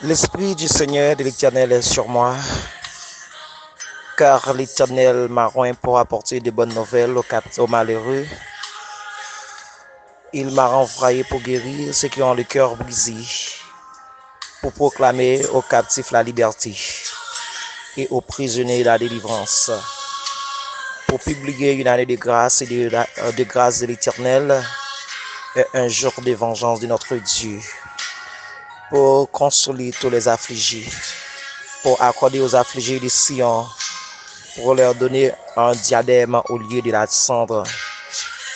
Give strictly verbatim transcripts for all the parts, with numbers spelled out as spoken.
L'Esprit du Seigneur et de l'Éternel est sur moi, car l'Éternel m'a oint pour apporter de bonnes nouvelles aux, cap- aux malheureux. Il m'a envoyé pour guérir ceux qui ont le cœur brisé, pour proclamer aux captifs la liberté et aux prisonniers la délivrance, pour publier une année de grâce et de, de grâce de l'Éternel et un jour de vengeance de notre Dieu, pour consoler tous les affligés, pour accorder aux affligés de Sion, pour leur donner un diadème au lieu de la cendre,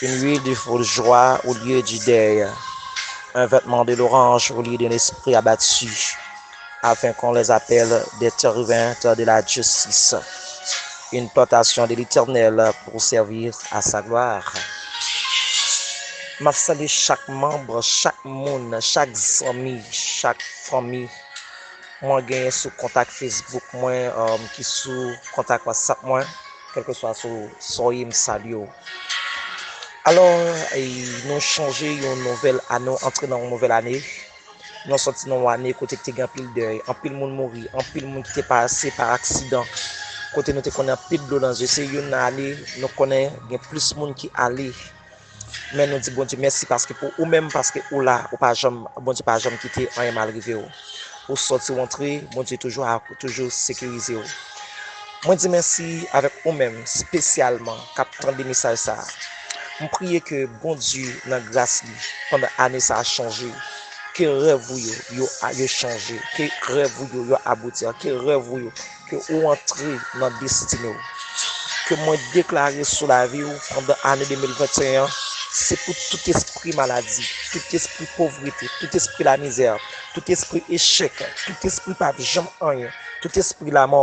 une huile de joie au lieu du deuil, un vêtement de louange au lieu d'un esprit abattu, afin qu'on les appelle des servantes de la justice, une plantation de l'Éternel pour servir à sa gloire. M ap salye chak manm, chak moun, chak zanmi, chak fanmi mwen genyen sou kontak Facebook mwen, um, ki sou kontak WhatsApp mwen, kèlkeswa sou sa w ye, m salye w. Alò, e, nou chonje yon nouvèl ane, nou antre nan yon nouvèl ane. Nou sòti nan yon ane kote ki te gen anpil dèy, anpil moun mouri, anpil moun ki te pase pa aksidan. Kote nou te konnen anpil dlo nan zye, se youn nan ane nou konnen gen plis moun ki ale. Men nou di Bondye mèsi paske pou ou menm, paske ou la, ou pa janm, Bondye pa janm kite anyen mal rive w. Ou sòti, ou antre, Bondye toujou a, toujou sekirize w. Mwen di mèsi avèk ou menm, espesyalman, k ap tande mesaj sa a. M priye ke Bondye, nan gras li, pandan ane sa a chanje, ke rèv ou yo, yo, yo chanje, ke rèv ou yo, yo abouti, ke rèv ou yo, ke ou antre nan destine w. Ke mwen deklare sou lavi w pandan ane de mil venteyen an, se pou tout espri maladi, tout espri povrete, tout espri lamizè, tout espri echèk, tout espri p ap janm anyen, tout espri lamò,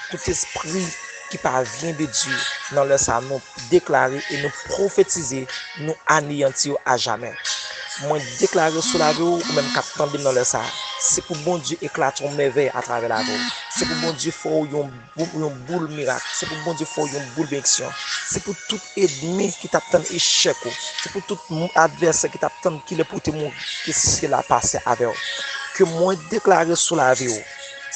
tout espri ki pa vyen de Dye, nan lè sa a, nou deklare e nou pwofetize, nou aneyanti yo ajamè. Mwen deklare sou lavi w, ou menm k ap tande m nan lè sa a, se pou Bondye eklate yon mèvèy atravè lavi w. Se pou Bondye fè w yon bou-, yon boul mirak. Se pou Bondye fè w yon boul benediksyon. Se pou tout ènmi ki t ap tann echèk ou. Se pou tout mou-, advèsè ki t ap tann kilè pou w te mouri. Ke syèl la pase avè w. Ke mwen deklare sou lavi w.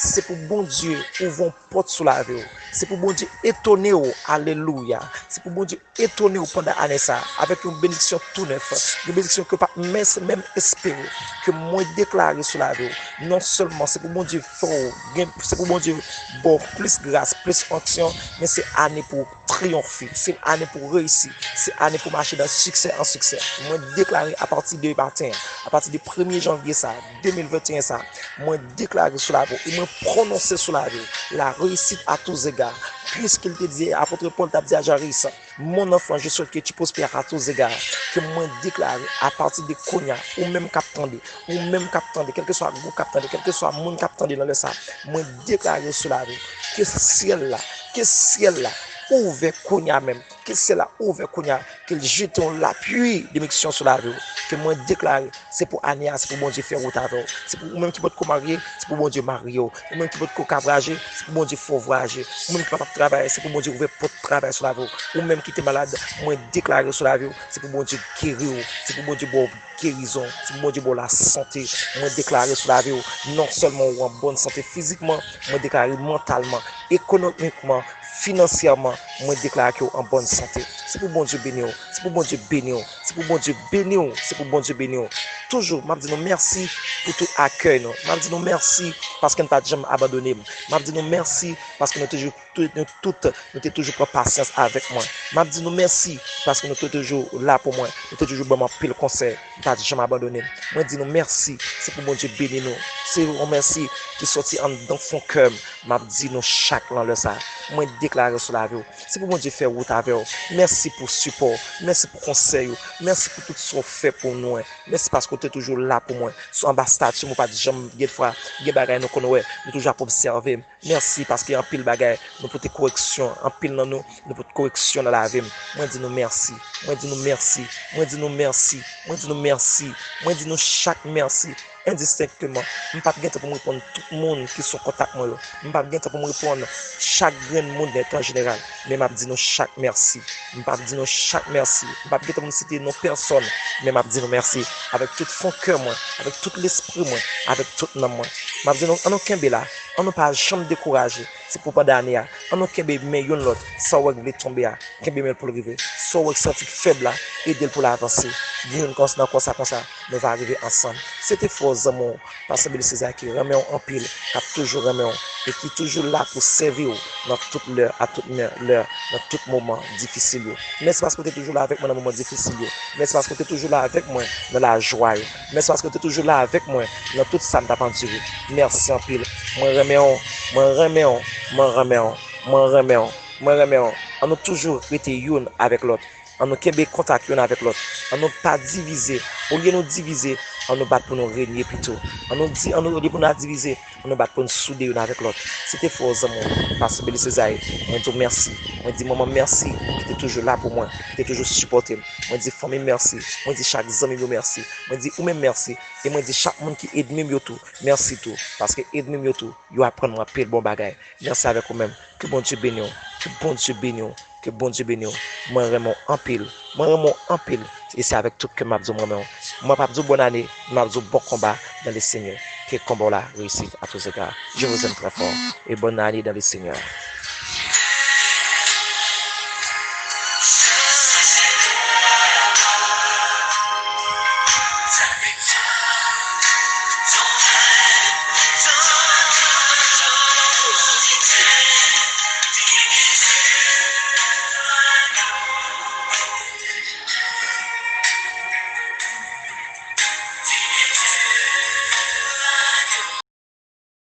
Se pou Bondye ouvri yon pòt sou lavi w. Se pou Bondye etone w. Alelouya. Se pou Bondye etone w pandan ane sa a, avèk yon benediksyon tou nèf, yon benediksyon ke w p ap menm, menm espere, ke mwen deklare sou lavi w. Non sèlman se pou Bondye fè w gen, se pou Bondye ba w plis gras, plis onksyon, men se ane pou w triyonfe, se ane pou w reyisi, se ane pou w mache nan siksè an siksè. Mwen deklare apati de maten an, apati de premye janvye sa a, de mil venteyen sa a, mwen deklare sou lavi w e mwen pwononse sou lavi w la réussite à tous égards, puisqu'il te di, apot Pòl t ap di a Jayiris, Mon enfant, je souhaite que tu prospères à tous égards. Ke mwen deklare apati de kounye a, ou menm k ap tande, ou menm k ap tande, kèlkeswa gwoup k ap tande, kèlkeswa moun k ap tande nan lè sa a, mwen deklare sou lavi w, ke syèl la, ke syèl la ouvè kounye a menm, ke syèl la ouvè kounye a, ke l jete yon lapli benediksyon sou lavi w, ke mwen deklare se pou ane a, se pou Bondye fè wout avè w. Se pou ou menm ki potko marye, se pou Bondye marye w. Ou menm ki potko ka vwayaje, se pou Bondye fè w vwayaje. Ou menm ki pa t ap travay, se pou Bondye ouvè pòt travay sou lavi w. Ou menm ki te malad, mwen deklare sou lavi w, se pou Bondye geri w, se pou Bondye ba w gerizon, se pou Bondye ba w lasante. Mwen deklare sou lavi w, non sèlman ou an bòn sante fizikman, mwen deklare mantalman, ekonomikman, finansyèman, mwen deklare ke w an bòn sante. Se pou Bondye beni w, se pou Bondye beni w, se pou Bondye beni w, se pou Bondye beni w. Toujou, m ap di nou mèsi pou tout akèy nou. M ap di nou mèsi paske n pa t janm abandone m. M ap di nou mèsi paske nou toujou, tou-, nou tout, nou te toujou pran pasyans avèk mwen. M ap di nou mèsi paske nou te toujou la pou mwen. Nou te toujou ban m anpil konsèy. Li pa t janm abandone m. Mwen di nou mèsi. Se pou Bondye beni nou. Se yon mèsi ki soti anndan fon kè m. M ap di nou chak nan lè sa a. Mwen deklare sou lavi w. Se pou Bondye fè wout avè w. Mèsi pou sipò w. Mèsi pou konsèy ou. Mèsi pou tout sa w fè pou nou. Mèsi paske w te toujou la pou mwen. Sou anba stati m, ou pa t janm gen fwa, gen bagay nou konn wè. Nou toujou ap obsève m. Mèsi, paske anpil bagay, nou pote koreksyon. Anpil nan nou, nou pote koreksyon nan lavi m. Mwen di nou mèsi. Mwen di nou mèsi. Mwen di nou mèsi. Mwen di nou mèsi. Mwen di nou chak mèsi. endistenkteman. M p ap gen tan pou m reponn tout moun ki sou kontak mwen yo. M p ap gen tan pou m reponn chak grenn moun an jeneral. Men m ap di nou chak mèsi. M p ap di nou chak mèsi. M p ap gen tan pou m site non pèsòn, men m ap di nou mèsi. Avèk tout fon kè mwen, avèk tout lespri mwen, avèk tout nanm mwen. M ap di nou, ann nou kenbe la. Ann nou pa janm dekouraje. Se pou pandan ane a. Ann nou kenbe men youn lòt. Sa w wè k vle tonbe a, kenbe men l pou l rive. Sa w wè k santi k fèb la, ede l pou l avanse. Gen youn konsa, nan konsa, konsa, nou va rive ansanm. Se te frè w, zanmi w, Pastè Billy César ki renmen w anpil, k ap toujou renmen w, e ki toujou la pou sèvi w nan tout lè, a tout mè- lè, nan tout moman difisil yo. Mèsi paske w te toujou la avèk mwen nan moman difisil yo. Mèsi paske w te toujou la avèk mwen nan lajwa yo. Mèsi paske w te toujou la avèk mwen nan tout sa m t ap andire. Mèsi anpil. Mwen renmen w, mwen renmen w, mwen renmen w, mwen renmen w, mwen renmen w. Ann nou toujou rete youn avèk lòt. Ann nou kenbe kontak youn avèk lòt. Ann nou pa divize. Olye nou divize, ann nou bat pou nou renye pito. Ann nou di, ann nou, olye pou nou divize, ann nou bat pou nou soude youn avèk lòt. Se te frè w, zanmi w, Pastè Billy César. Mwen di w mèsi. Mwen di manman mèsi ki te toujou la pou mwen, ki te toujou sipòte m. Mwen di fanmi m mèsi. Mwen di chak zanmi m yo mèsi. Mwen di ou menm mèsi. E mwen di chak moun ki ènmi m yo tou, mèsi tou. Paske ènmi m yo tou, yo aprann mwen anpil bon bagay. Mèsi avèk ou menm. Ke Bondye beni w. Ke Bondye beni w. Ke Bondye beni w. Mwen renmen w anpil. Mwen renmen w anpil. E se avèk tout kè m ap di w mwen renmen w. Mwen p ap di w bòn ane, men m ap di w bon konba dans le Seigneur. Ke konba w la reyisi à tous égards. Je vous aime très fort. Et bonne année dans le Seigneur.